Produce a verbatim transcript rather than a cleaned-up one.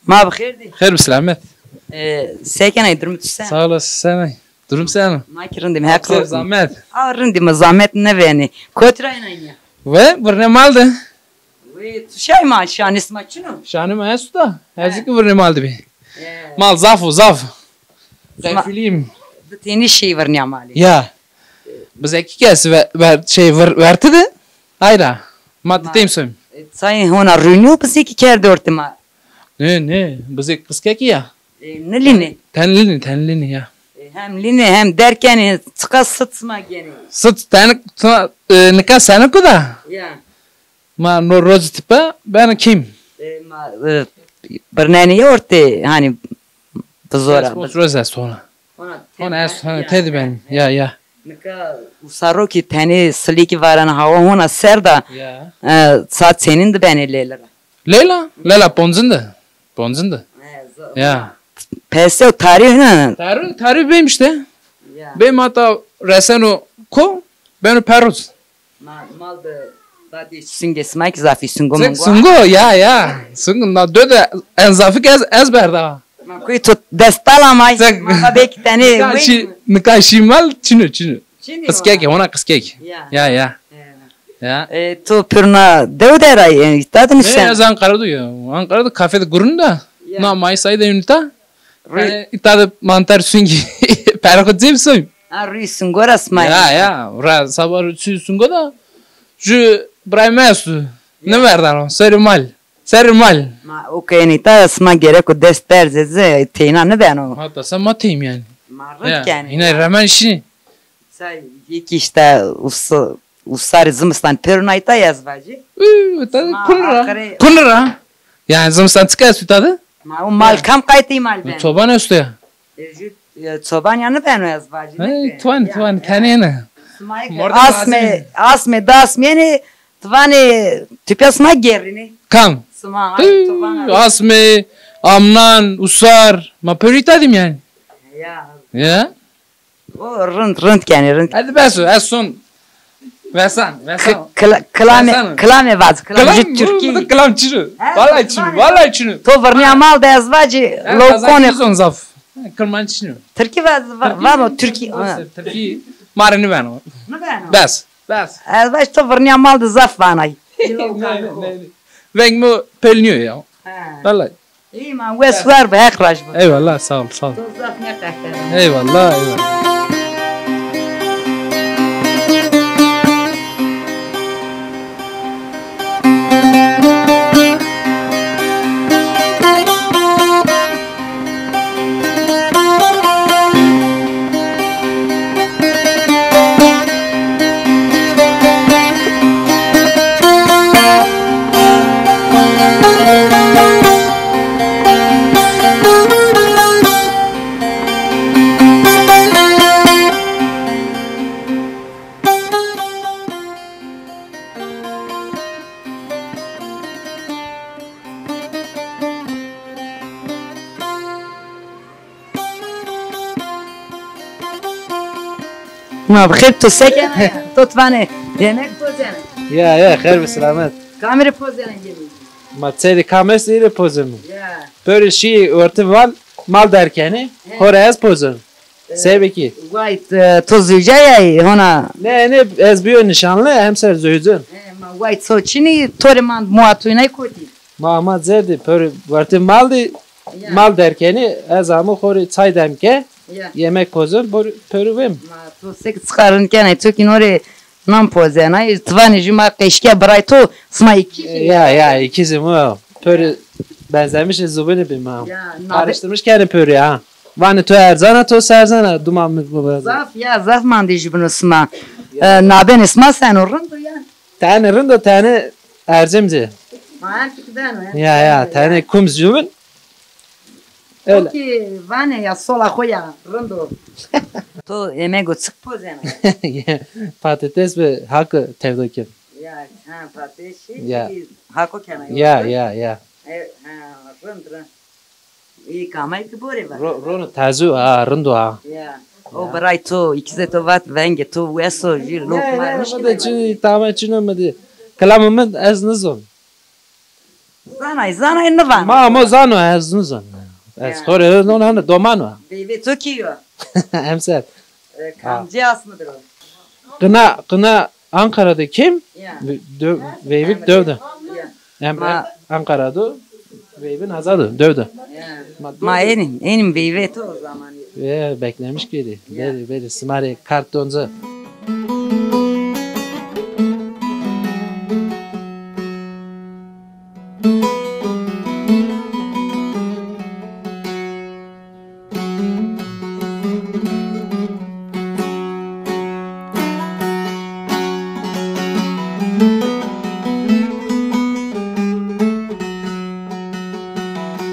Ma bi xêr dî. Xêr bi selamet. E, se kenay, durum tu se? Sağ olasın, sen. Durum sen? Ma ki rindîm, heq razî. Zahmet. A, rindîm, zahmet nêvenî. Kotî ra enay ya? Ve, virnê mal de. Ve, tu şay ma, şanê sima çin o? Şanê ma esto da. He. Ez ki virnê mal de bî. He. Mal zaf o, zaf. Zayfilîm. Di tênî şî virnîya malî. Ya. Bizekî kes ve, ver, şey, vir, verti de. Ayra. Ma di têm soyim. E, sayê hona rûnî yo bizekî kerdî ortê ma. Nê, nê, bizêk qizkekî ya. E, nilînê? Ten lînî, ten lînî ya. E, hem lînê hem derkenê, çiqa sit sima genê. Sit, ten, tu, e, nika seniku da? Ya. Ma no roz tipe, ben kim? E, ma, e, birnenê ya ortê, hani, bizora. Roz est hona. Hona, hona est, hona tedi ben. Ya, ya. Nika usaro ki tenê silîkî varan hawa hona ser da. Ya. E, saat senin de benê lêlira. Leyla? Leyla poncin de. Poncin de. Ya. Pese tarî ne? Tarî, tarî bêm işte. Ya. Bêm hatta reseno ko, beno peruz. Ma, mal de badî singê sima ki zafî singo mingo. Singo, ya, ya. Singo, na dö de en zafî ki ez, ez berda. Ma kuy tu destala may. Ma belki tenê. Nika şî, nika şî mal çino, çino. Çino. Qizkek, hona qizkek. Ya. Ya, ya. Ya. E, tu pirna dew de ra, e, îta de nişen? Ne, ez Ankara de ya. Ankara de kafe de gurun da. Ya. Na mayıs ayı da yunita. Yani îta de mantar sungi. Perxo cem soy. Ha, rüy sungo ra sma. Ya, ya. Ra sabah rüy sungo da. Ju Brahim Esu. Ne verdano? Seri mal. Serrî mal. Ma o kenî ta sima gereko dest berzê zî teyna nibeno. Hatta sen ma teyim yani. Ma rind kenî. Yine remen şî. Say yekî işte usa-, usarî zimistan pêro nay ta ez vajî. Ü, ta kun ra. Kun ra. Yani zimistan çika esto ta de? Ma o mal kam qaytî mal ben. Çoban esto ya. E, jü, e, çoban ya nibeno ez vajî. Hey, tuan, tuan, tenê ne. Asmê, asmê, dasmênê, tu vanê, tupya sima gerrînê. Kam? Sima, ay, tu vana. Asmê, amnan, usar, ma pêro îta dîm yani. Ya. Ya. O rind, rind kenê, rind. Hadi bes o, ez son. Vesan, vesan. Kilame, kilame vaz, kilame. Jü Türkî. Kilam çino. Vallahi çino, vallahi çino. To virnîya mal de ez vacî, lowkonê. Zon zaf. Kirmanc çino. Tirkî vaz, vano Tirkî. Tirkî. Ma rê nibeno. Nibeno. Bes. Bes. Ez vaj to virnîya mal de zaf vanay. Veng mi pelnîyo ya. Vallahi. Îyî ma wes war bi, Heq raj bi. Eyvallah, sağ ol, sağ ol. To zaf nêqehterî. Eyvallah, eyvallah. Ma bi xêr, to se kena ya? To ti vanê yemek pozena? Ya, ya, xêr bi selamet. Kamî rê pozena yemek? Ma çerî kam est, î rê pozemi. Ya. Pêro şî ortê mal, mal derkenî, ho rê ez pozemi. Sebekî. Way, e, to zewcayay hona? Ne, ne, ez bîyo nîşanli, hemser zewcim. E, ma way to çinî, to rê mand muatûnay kotî? Ma, ma cerdî, pêro wertê mal dî, mal derkenî, ez amo xo rê çay dem ke, yemek pozim, pêro vêm. Ma to sek çiqa rind kenay, to kî no rê nan pozenay, ti vanê jü ma qeşkîya biray to, sima îkîz î? Ya, ya, îkîzî mi. Pêro benzemişê zubînî bî ma. Ya, karıştırmış kenê pêro ha. Vanê to erzan a, to serzan a, duma mi bu. Zaf, ya, zaf mandê jübîno sima. E, nabenê sima seno, rind o ya? Tene rind o, tene ercim ci. Ma her çik beno, ya. Ya, ya, tene kum jübîn. Öyle. Ki vanê ya sola xo ya, rind o. To yemego çik pozena? Patates ve hako tevdo kim. Ya, ha, patates şey, ya. Hako kena. Ya, ya, ya. E, ha, rind, rind. Î kamay ki bore va. Ro-, rono taze, ha, rind o, ha. Ya. O biray to, îkizê to vat vengê to wes o, jü lokma. Ne, ne, mi de çi, tama çino mi de. Kilamê mi ez nizon. Zanay, zanay, nivana. Ma amo zano, ez nizano. Ez xo rê no, no, no, doman o. Veyvê to kî yo? Hemser. E, kamcî asmî dir o? Qina, qina Ankara de kim? Ya. Ve-, dö-, veyvik döv de. Ya. Emre Ma- Ankara do, veyvin Aza do, döv de. Ya. Ma Ma döv de. Enim, enim veyvê to o zamanî. Ve beklemiş geri. Ya. Beri, beri, sima rê kart donze.